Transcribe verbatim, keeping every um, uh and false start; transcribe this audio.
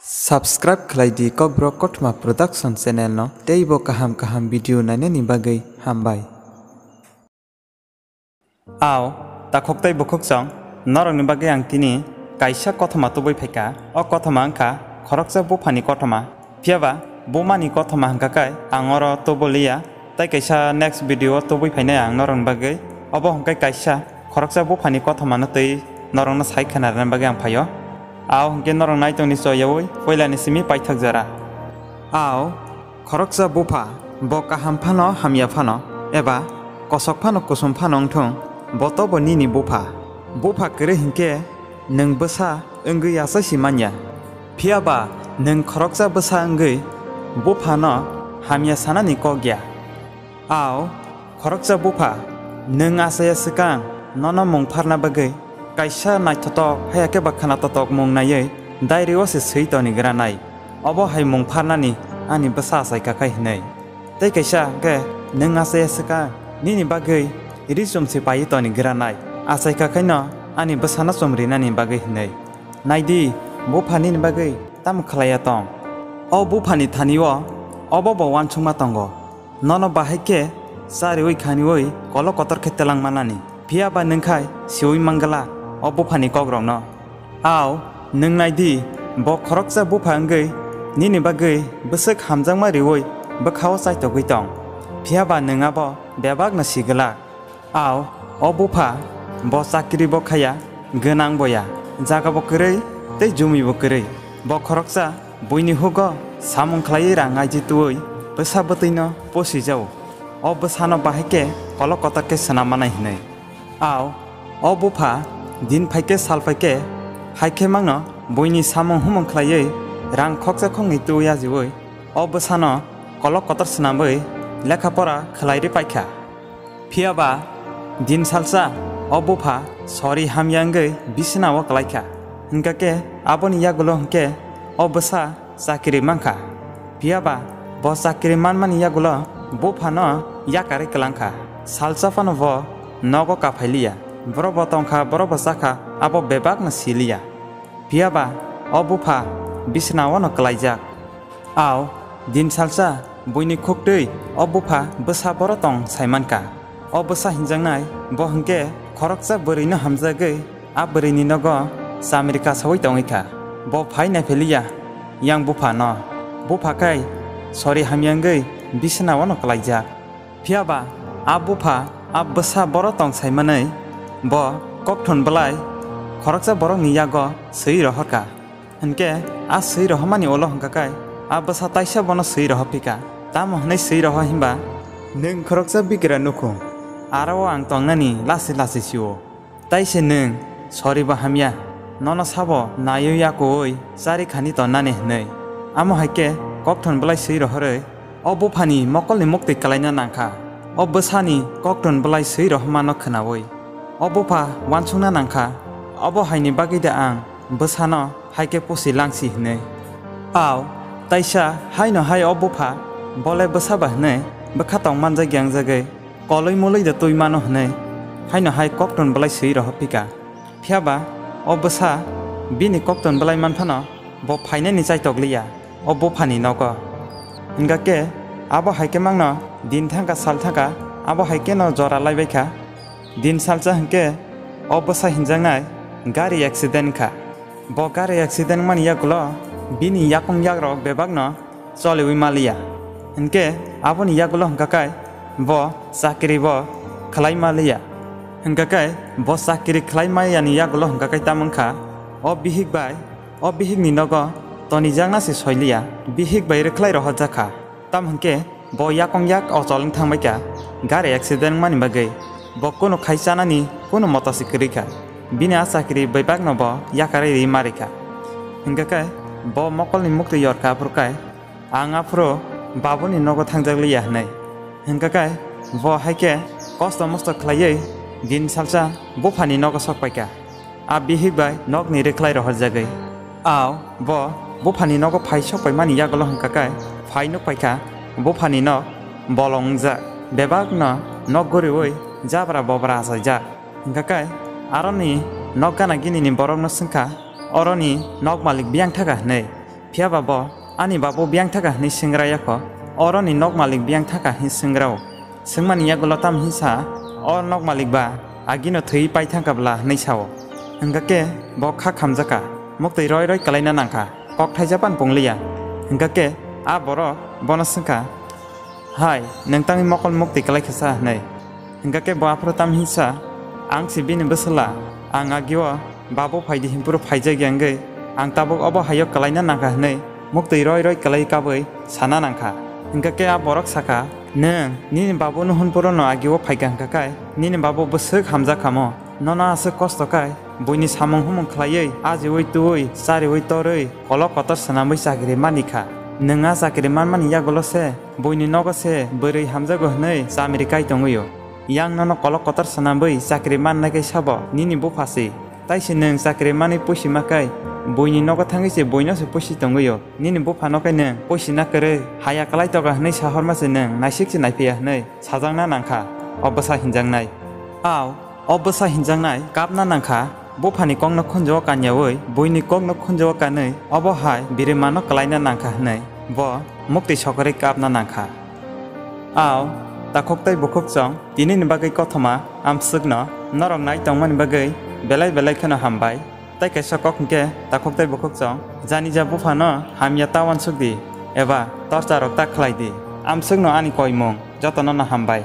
Subscribe khlai di Kokborok Kothoma Production channel no, tei bo kaham kaham video nainani bagwi hambai. Ao, takhuk tei bukhuk chwng, norokni bagwi ang tini kaisa kothoma tubui phaikha. O kothoma wngkha khoroksa buphani kothoma. Phiyaba bumani kothoma hwnkha khe ang oro tubu liya, tei kaisa next video o tubui phainai ang norokni bagwi. Obo hwnkhe kaisa khoroksa buphani kothomano twi norokno sai khwnarina bagwi ang phaio. Ao hwnkhe norok naitongni choyaui puilani simi paithak jora. Ao, khoroksa bupha, bo kaham phano hamya phano, eba kosok phano kusom phano wngthung, bo tobo nini bupha. Bupha kwrwi hinkhe nwng bwsa wngwi achai si manya. Phiyaba nwng khoroksa bwsa wngwi buphano hamya sanani kok ya. Ao, khoroksa bupha, nwng achaiya swkang nono mung pharna bagwi kaisa naithotok haiya khe ba khwnatotok mung naiwi diary o se swi toni granai. Obo hai mung pharnani ani bwsa achai kha khai hwnwi. Tei kaisa hwnkhe nwng achaiya swkang nini bagwi ri chum se paiwi toni granai. Achai kha khaino ani bwsano chum rinani bagwi hwnwi. Naidi, bupha nini bagwi tamo khlaiya tong? O buphani thani-o obo bo uansukma tongo. Nono bahai khe chariui khaniui kolok kotor khe twlang manani. Phiyaba nwng khai siui manglak o buphani kokrokno. Ao, nwng nai di, bo khoroksa bupha wngwi nini bagwi bwswk hamjakma riui bwkha-o chaitogwi tong. Phiyaba nwng abo bebakno si glak. Ao, o bupha, bo chakri bo khaya, gwnang bo ya, jaga bo kwrwi tei jumi bo kwrwi. Bo khoroksa buini hugo samung khlaiwi rang aiji twiwi bwsa bwtwino posi jao. O bwsano bahai khe kolok kotor khe swnam manai hwnwi. Ao, o bupha din phai khe sal phai khe, hai khe mangno buini samung humung khlaiwi rang khoksa khoknwi twiwi ajiui o bwsano kolok kotor swnamwi lekha pora khlai ri paikha. Phiyaba din salsa o bupha sori hamya wngwi bisina-o kwlaikha. Hwnkha khe aboni yagulo hwnkhe o bwsa chakiri mankha. Phiyaba bo chakiri manmani yagulo buphano yakarwi kwlangkha. Salsa phano bo nogo kaphai liya. Borok bo tongkha, borok bo chakha, abo bebakno si liya. Phiyaba o bupha bisina-ono kwlaijak. Ao, din salsa buini khuktwi o bupha bwsa boro tong sai mankha. O bwsa hinjaknai bo hwnkhe khoroksa bwrwino hamjagwi a bwrwini nogo chamri kasaui tongwi kha. Bo phai naipheliya yang buphano. Bupha khai sori hamya wngwi bisina-ono kwlaijak. Phiyaba a bupha a bwsa boro tong sai manwi bo kokthon bwlai khoroksa borokni yago swi rohorkha. Hwnkhe a swi rohormani ulo hwnkha khe a bwsa taisa bono swi rohor phikha. Tamo hwnwi swi rohor himba, "Nwng khoroksa bigra nukhung, aro-o ang tongnani lasi lasi sio." Tai se nwng sori bo hamya, nono sabo naiwi yakuui chari khani tonnani hwnwi. Amo hai khe kokthon bwlai swi rohorwi o buphani mokolni muktwi kwlaina nangkha. O bwsani kokthon bwlai swi rohormano khwnaui o bupha uansukna nangkha, obo haini bagwi de ang bwsano hai khe pusi langsi hwnwi. Ao, taisa haino hai o bupha bole bwsa ba hwnwi bwkha tong manjak yangjagwi koloi moloi da twi mano hwnwi haino hai kokthon bwlai swi rohor phikha. Phiyaba o bwsa bini kokthon bwlai manphano bo phainani chaitok liya o buphani nogo. Hwnkha khe abo hai khe mangno din thangkha sal thangkha abo hai kheno jora laibaikha. Din salsa hwnkhe o bwsa hinjaknai gari accident kha. Bo gari accident wngmani yagulo bini yakung yakrok bebakno choliui maliya. Hwnkhe aboni yagulo hwnkha khe bo chakiri bo khlai maliya. Hwnkha khe bo chakiri khlai mayani yagulo hwnkha khe tamo wngkha, o bihik bai o bihikni nogo tonijakna se soiliya, bihik bai rwkhlai rohorjak kha. Tamo hwnkhe bo yakung yak ochol wng thangbai kha, gari accident wngmani bagwi. Bo kunu khai chanani kunu moto se kwrwi kha. Bini a chakiri bebakno bo yakarwi rwi ma rwi kha. Hwnkha khe bo mokolni muktwi yor kha, aphuru khe, "Ang aphuru babuni nogo thangjak liya," hwnwi. Hwnkha khe bo hai khe kosto mosto khlaiwi din salsa buphani nogo sok pai kha. A bihik bai nokni rwkhlai rohorjagwi. Ao, bo buphani nogo phai sok paimani yagulo hwnkha khe phai nuk pai kha, buphani nok bolong wngjak. Bebakno nok guriui jabra bobra achaijak. Hwnkha khe aroni nok gana ginini borokno swngkha, "Oroni nok malik biyang thaka?" hwnwi. Phiya ba bo ani babu biyang thaka hwnwi swngra yakho, oroni nok malik biyang thaka hwnwi swngra-o. Swngmani yagulo tam hinsa, o nok malik ba agino thwi pai thangka bla hwnwi sao. Hwnkha khe bo kha khamjaka, muktwi roi roi kwlaina nangkha, kok thaija pan pungliya. Hwnkha khe a borok bono swngkha, "Hai, nwng tangwi mokol muktwi kwlai kha sa?" hwnwi. Hwnkha khe bo aphuru tam hinsa, "Ang si bini bwswla, ang agio babu phaidi hinphuru phaijak ya wngwi, ang tabuk obo haio kwlaina nangkha," hwnwi muktwi roi roi kwlai kabwi sana nangkha. Hwnkha khe a borok sakha, "Nwng nini babu nuhun purono agio phaikha hwnkha khe nini babu bwswk hamjak khamo. Nono aswk kosto khai buini samung humung khlaiwi, ajiui twiwi, chariui torwi, kolok kotor swnamwi chakri manikha. Nwng a chakri manmani yagulo se buini nogo se bwrwi hamjago hwnwi chamri kai tongwio. Yang nono kolok kotor swnamwi chakri mannai khe sabo nini bupha si. Tai se nwng chakri manwi puisi ma khe buini nogo thangwi se buino se puisi tongwio. Nini buphano khe nwng puisi na kwrwi haya kwlai toga hwnwi sahorma se nwng naisik se naiphiya hwnwi sajakna nangkha o bwsa hinjaknai." Au, o bwsa hinjaknai kapna nangkha, buphani kokno khunjuo kanyaui buini kokno khunjuo kanwi obo hai birimano kwlaina nangkha hwnwi bo muktwi sokorwi kapna nangkha. Au, takhuk tei bukhuk chwng, tinini bagwi kothoma amswkno norok nai tongmani bagwi belai belai kheno hambai. Tai kaisa kok hwnkhe takhuk tei bukhuk chwng janija buphano hamya ta uansuk di eba torcharok ta khlai di. Amswkno ani koimung jotono no hambai.